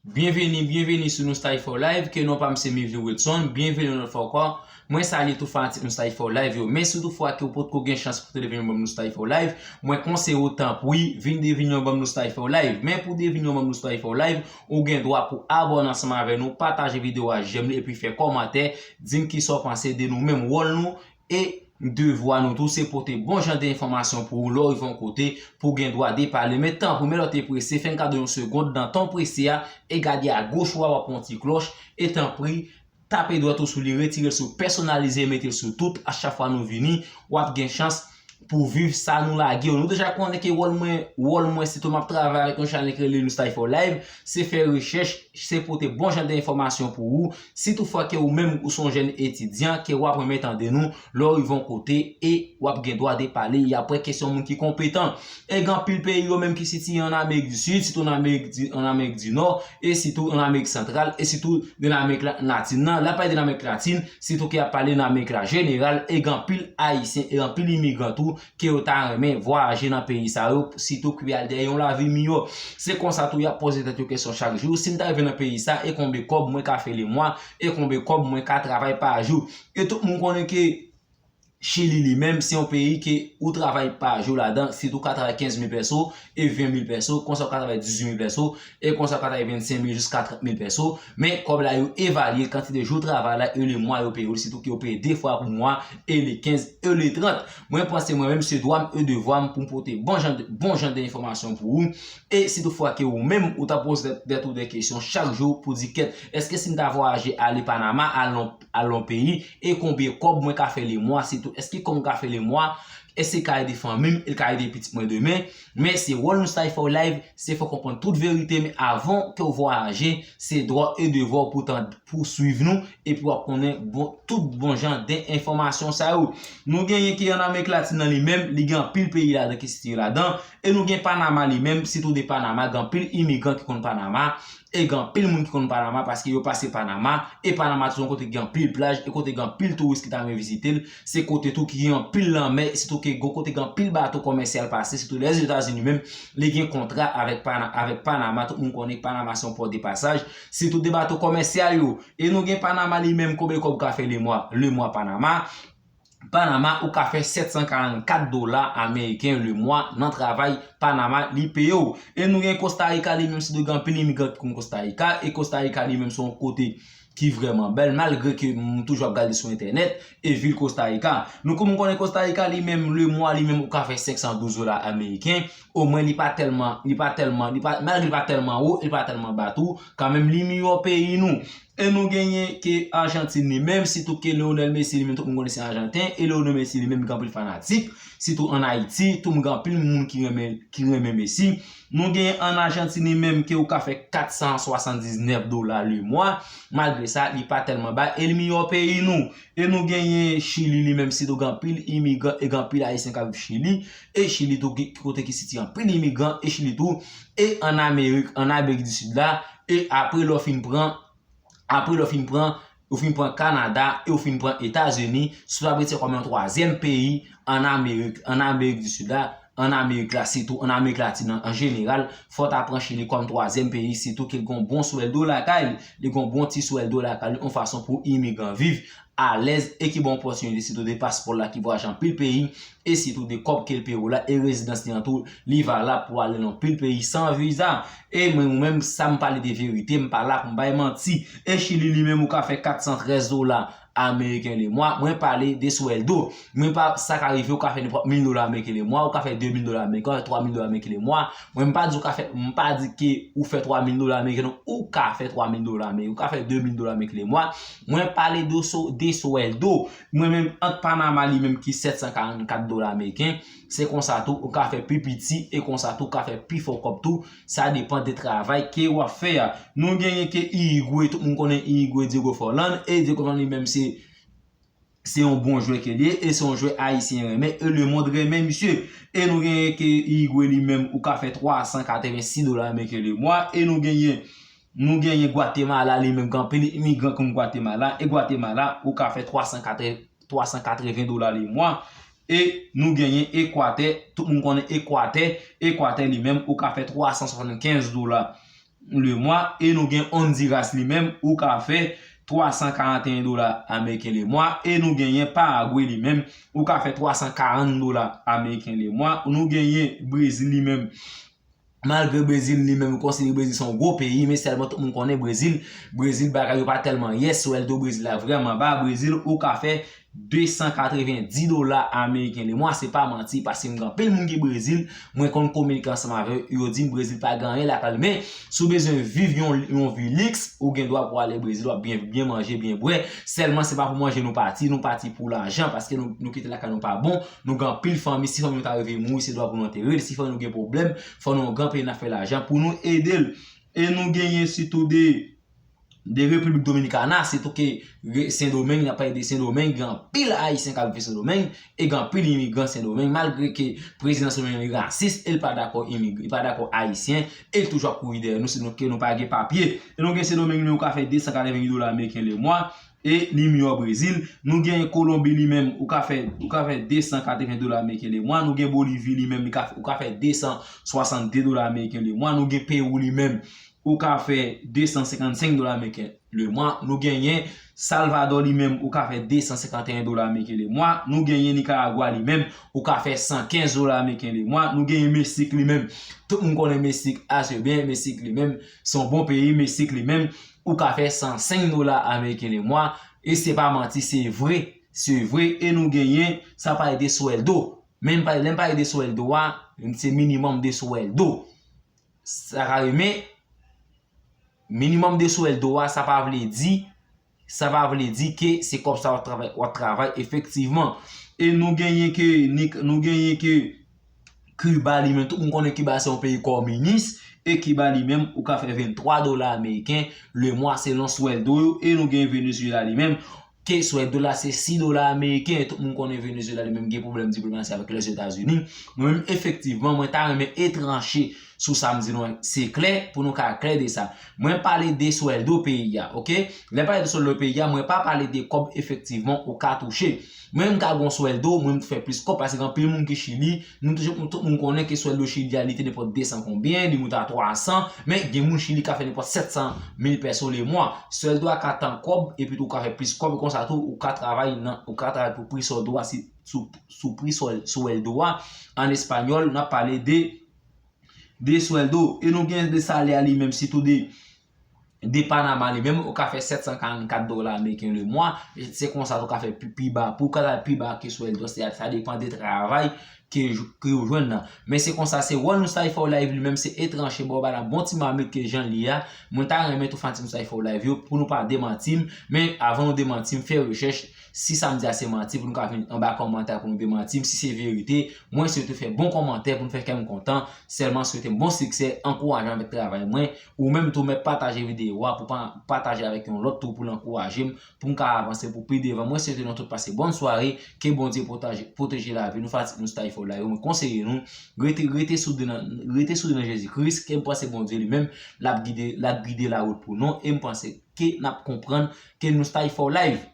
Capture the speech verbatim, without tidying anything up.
Byenveni, byenveni sou Noustay for Life, ke non pa m se Mivly Wilson, byenveni yon lòt fwa ankò. Mwen salye tout fanatik Noustay for Life yo, men si toutfwa ke w potko gen chans pou te leve yon banm Noustay for Life, mwen konseye w tanpri, vin devin yon banm Noustay for Life. Men pou devin yon banm Noustay for Life, ou gen dwa pou abòne ansanm avè nou, pataje videyo a, j'aime li, epi fè kòmantè, di m kisa w panse de nou menm, wòl nou, e devwa nou tou, se pote bon jan de enfòmasyon pou ou lè w rive yon kote, pou w gen dwa de pale. Men tanpri, men lè w te prese, fè n kado yon segond, nan tan w prese a, e gade agoch ou a, w ap wè yon ti klòch, e tanpri, tape dwèt ou sou li, retire l sou pèsonalize, mete l sou tout, a chak fwa nou vini, w ap gen chans pou viv sa nou lage yo. Nou deja konnen ke wòl mwen, wòl mwen, sitou m ap travay avèk yon chanèl ki rele Noustay for Life, se fè rechèch, se pote bon jan de enfòmasyon pou ou. Si toutfwa ke ou menm ou se yon jèn etidyan, ke w ap renmen tande nou, lè w rive yon kote e w ap gen dwa de pale, y ap wè ke se yon moun ki konpetan. E gen anpil peyi yo menm ki sitiye an Amerik di Sid, sitou an Amerik di, an Amerik di Nò, e sitou an Amerik Santral, e sitou de Amerik la- Latin nan. Lè n ap pale de Amerik Latin, sitou ke y ap pale nan Amerik la jeneral, e gen anpil Ayisyen, e anpil imigran tou, ke yo ta renmen vwayaje nan peyi sa yo, sitou ke y al dèyè yon lavi miyò. Se konsa tou y ap poze tèt yo kesyon chak jou, si m ta rive nan peyi sa, e konbe kòb mwen ka fè lemwa, e konbe kòb mwen ka travay pa jou. E tout moun konnen ke Chili li menm, se yon peyi ke ou travay pa jou ladan, sitou w ka travay kenz mil pèso e ven mil pèso, konsa w ka travay dizuit mil pèso, e konsa w ka travay vennsenk mil jiska trant mil pèso, men kòb la yo evalye kantite jou travay la e lemwa yo peye w, sitou ke yo peye de fwa pou mwa, e le kenz e le trant. Mwen panse mwen menm se dwa m e devwa m pou m pote bon jan de, bon jan de enfòmasyon pou ou, e si toutfwa ke ou menm ou ta poze tèt ou de kesyon chak jou pou di kèt, èske si m ta vwayaje ale Panama, al yon, al yon peyi, e konbyen kòb mwen ka fè lemwa, sitou èske kòb mwen ka fè lemwa, èske l ka ede fanmi m, e l ka ede pitit mwen demen. Men se wòl Noustay for Life, se fè w konprann tout verite, men avan ke w vwayaje, se dwa e devwa w pou tan, pou swiv nou, epi w ap konnen bon, tout bon jan de enfòmasyon sa yo. Nou genyen ke an Amerik Latin nan li menm, li gen anpil peyi ladan ki sitiye ladan, e nou gen Panama li menm, sitou de Panama, gen anpil imigran ki konn Panama, e gen anpil moun ki konn Panama paske yo pase Panama, e Panama tou se yon kote ki gen anpil plaj, e kote gen anpil touris ki ta renmen vizite l, se kote tou ki gen anpil lanmè, sitou ke gen kote gen anpil bato kòmèsyal pase, sitou Lèzetazini menm, li gen kontra avèk Pana-, avèk Panama, tout moun konnen Panama se yon pò de pasaj, sitou de bato kòmèsyal yo. E nou gen Panama li menm, konbyen kòb ou ka fè lemwa, lemwa Panama? Panama, ou ka fè sèt san karannkat dola ameriken lemwa nan travay Panama li peye w. E nou gen Kosta Rika li menm, sitou gen anpil imigran ki konn Kosta Rika, e Kosta Rika li menm se yon kote ki vrèman bèl, malgre ke m toujou ap gade sou entènèt, e vil Kosta Rika. Nou konn konnen Kosta Rika li menm, lemwa li menm, ou ka fè senk san douz dola ameriken, omwen li pa tèlman, li pa tèlman, li pa, malgre li pa tèlman wo, li pa tèlman ba tou, kanmenm li miyò peyi nou. E nou genyen ke Ajantin li menm, sitou ke Lionel Messi li menm, tout moun konnen se Ajanten, e Lionel Messi li menm gen anpil fanatik, sitou an Ayiti, tou moun gen anpil moun ki renmen, ki renmen Messi. Nou genyen an Ajantin li menm ke ou ka fè kat san swasanndiznèf dola lemwa, malgre sa, li pa tèlman ba, e li miyò peyi nou. E nou genyen Chili li menm, sitou gen anpil imigran, e gen anpil Ayisyen k ap viv Chili, e Chili tou ki, ki kote ki sitiye anpil imigran, e Chili tou, e an Amerik, an Amerik di Sid la, e apre lè w fin pran, apre lè w fin pran, ou fin pran Kanada, e ou fin pran Etazini, si w ta retire kòm yon twazyèm peyi an Amerik, an Amerik di Sid la, an Amerik la, sitou an Amerik Latin an, an jeneral, fò w ta pran Chili kòm twazyèm peyi, sitou ke l gen yon bon swèldo lakay li, li gen yon bon ti swèldo lakay li, yon fason pou imigran viv alèz e ki ba w opòtinite sitou de paspò l la ki vwayaje anpil peyi, e sitou de kòb ke l peye w la, e rezidans li an tou, li valab pou ale nan anpil peyi san viza. E mwen menm, sa m pale de verite, m pa la pou m bay manti. E Chili li menm, ou ka fè kat san trèz dola ameriken lemwa, mwen pale de swèldo. Mwen pa, sa ka rive, ou ka fè nenpòt mil dola ameriken lemwa, ou ka fè de mil dola ameriken, ou ka fè twa mil dola ameriken lemwa. Mwen m pa di ou ka fè, m pa di ke ou fè twa mil dola ameriken, non, ou ka fè twa mil dola ameriken, ou ka fè de mil dola ameriken lemwa. Mwen pale de sou, de swèldo. Mwen menm, ant Panama li menm ki sèt san karannkat dola ameriken, se konsa tou ou ka fè pi piti e konsa tou ou ka fè pi fò kòb tou. Sa depann de travay ke w ap fè a. Nou genyen ke Irigwe, tout moun konnen Irigwe, Diego Forlan, e Diego Forlan li menm se, se yon bon jwè ke l ye, e se yon jwè Ayisyen renmen, e lemonn renmen misye. E nou genyen ke Irigwe li menm, ou ka fè twa san katrevensis dola ameriken lemwa, e nou genyen, nou genyen Gwatemala li menm, gen anpil imigran konn Gwatemala, e Gwatemala, ou ka fè twa san katreven, twa san katreven dola lemwa. E nou genyen Ekwatè, tout moun konnen Ekwatè, Ekwatè li menm, ou ka fè twa san swasannkenz dola le mwa. E nou gen Honduras li menm, ou ka fè twa san karanteyen dola ameriken le mwa. E nou genyen Paragwe li menm, ou ka fè twa san karant dola ameriken le mwa. Nou genyen Brezil li menm, malgre Brezil li menm, nou konsidere Brezil se yon gwo peyi, men sèlman tout moun konnen Brezil, Brezil bagay yo pa tèlman yès, swèldo Brezil la vrèman ba. Brezil, ou ka fè de san katrevenndis dola ameriken le mwa, se pa manti, paske m gen anpil moun ki Brezil, mwen konn kominike ansanm avè yo, yo di m Brezil pa gen anyen lakay li, men si w bezwen viv yon, yon vi liks, ou gen dwa pou ale Brezil, w ap byen, byen manje, byen bwè, sèlman se pa pou manje nou pati, nou pati pou lajan, paske nou, nou kite lakay nou pa bon, nou gen anpil fanmi, si fanmi nou ta rive mouri, se dwa pou nou antere l, si fanmi nou gen pwoblèm, fò nou yon gran peyi n ap fè lajan pou nou ede l. E nou genyen sitou de de Repiblik Dominikana, sitou ke Sendomeng, n ap pale de Sendomeng, gen anpil Ayisyen k ap viv Sendomeng, e gen anpil imigran Sendomeng, malgre ke prezidan Sendomeng li rasis, e l pa dakò imigran, li pa dakò Ayisyen, e l toujou ap kouri dèyè nou, se nou ke nou pa gen papye. E nou gen Sendomeng li menm, ou ka fè de san katreven dola ameriken le mwa, e li miyò Brezil. Nou gen Kolonbi li menm, ou ka fè, ou ka fè de san katreven dola ameriken le mwa. Nou gen Bolivi li menm, li ka, ou ka fè de san swasannde dola ameriken le mwa. Nou gen Pewou li menm, ou ka fè de san senkannsenk dola ameriken le mwa. Nou genyen Salvadò li menm, ou ka fè de san senkanteyen dola ameriken le mwa. Nou genyen Nikaragwa li menm, ou ka fè san kenz dola ameriken le mwa. Nou genyen Meksik li menm, tout moun konnen Meksik ase byen. Meksik li menm, se yon bon peyi. Meksik li menm, ou ka fè san senk dola ameriken le mwa. E se pa manti, se vre. Se vre. E nou genyen, sa pale de swèldo. Men m pale, lè m pale de swèldo a, se minimòm de swèldo. Sa ka rive, men minimòm de swèldo a, sa pa vle di, sa pa vle di ke se kòb sa w ap travay, w ap travay efektivman. E nou genyen ke, nou genyen ke Kiba li menm, tout moun konnen Kiba se yon peyi kominis, e Kiba li menm, ou ka fè venntwa dola ameriken le mwa selon swèldo yo, e nou gen Venezuela li menm, ke swèldo la se sis dola ameriken, e tout moun konnen Venezuela li menm gen pwoblèm diplomasi avèk Lèzetazini. Mwen menm, efektivman, mwen ta renmen etranche sou sa m di nou an, se klè, pou nou ka klè de sa. Mwen pale de swèldo peyi a, oke? Lè m pale de swèldo peyi a, mwen pa pale de kòb efektivman ou ka touche. Mwen, m ka gen yon swèldo, mwen, m fè plis kòb, paske gen anpil moun ki Chili, nou toujou, tout moun konnen ke swèldo Chili a, li te nenpòt de san konbyen, li moute a twa san, men gen moun Chili ka fè nenpòt sèt san mil pèso le mwa. Swèldo a ka tan kòb, epi tou ou ka fè plis kòb, konsa tou, ou ka travay nan, ou ka travay pou pri swèldo a, si, sou, sou pri swèl-, swèldo a, an espanyòl, n ap pale de, de swèldo. E nou gen de salè a li menm, sitou de, de Panama li menm, ou ka fè sèt san karannkat dola ameriken le mwa. Se konsa tou ka fè pi, pi ba. Pou ka pi ba ke swèldo, se, sa depann de travay ke, ke yo jwenn nan. Men se konsa, se wòl nou Style for Life li menm, se etranche ba w ba la bon ti mamit ke jan li a. Mwen ta renmen tou fanatik nou Style for Life yo, pou nou pa demanti m. Men avan nou demanti m, fè rechèch. Si sa m di a se manti, pou nou ka vin anba kòmantè pou nou demanti m. Si se verite, mwen swete fè bon kòmantè pou nou fè kè m kontan. Sèlman swete m bon siksè, ankouraje m avèk travay mwen. Ou menm tou mèt pataje videyo a pou pa, pataje avèk yon lòt tou pou l ankouraje m, pou m ka avanse pou pi devan. Mwen swete nou tout pase bòn sware, ke Bondye pwotaje, pwoteje lavi nou, fanatik nou Style for Life yo. Mwen konseye nou, rete, rete soude nan, rete soude nan Jezi Kris, ke m panse Bondye li menm, l ap gide, l ap gide lawout pou nou, e m panse ke n ap konprann ke nou Style for Life.